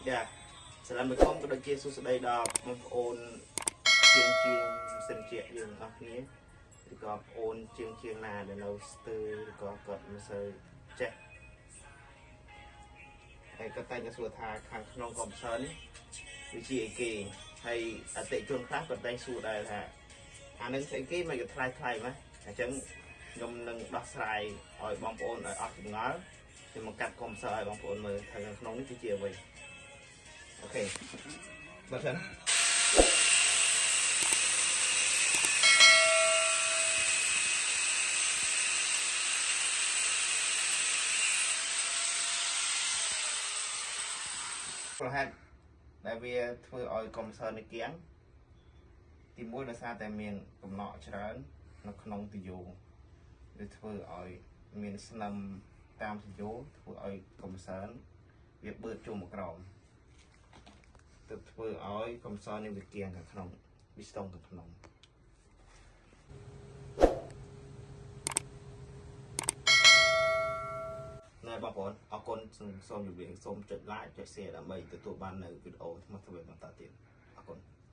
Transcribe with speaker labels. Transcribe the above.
Speaker 1: យ៉ាសាឡាមអាឡៃគុំក៏ដូចជាសួស្តីដល់បងប្អូនជាងជាងសិនជាយើងអស់គ្នាឬក៏បងប្អូនជាងជាងណាដែលនៅស្ទើឬក៏គាត់មិនសូវចេះហើយក៏តែងតែសួរថាខាងក្នុងកុំព្យូទ័រនេះវាជាអីគេហើយអតិជនខ្លះក៏តែងសួរដែរថាអានឹងស្អីគេមិនក៏ថ្លៃថ្លៃម៉េះអញ្ចឹងខ្ញុំនឹងដោះស្រាយឲ្យបងប្អូនឲ្យអស់ចម្ងល់ខ្ញុំមកកាត់កុំព្យូទ័រឲ្យបងប្អូនមើលថាខាងក្នុងនេះគឺជាអ្វីអូខេបើសិនប្រហែលដែលវាធ្វើឲ្យកុំព្យូទ័រនេះគៀងទីមួយដោយសារតែមានកំណកច្រើននៅក្នុងទយោវាធ្វើឲ្យមានស្នឹមតាមទយោធ្វើឲ្យកុំព្យូទ័រវាបឺតចូលមកក្រោមទើបធ្វើឲ្យកុំព្យូទ័រនេះវាគៀងខាងក្នុងវាស្ទង់ខាងក្នុងណែបងប្អូនអរគុណសូមជម្រាបសូមចុច like ចុច share ដើម្បីទទួលបាននៅវីដេអូថ្មីៗបន្តទៀតអរគុណ។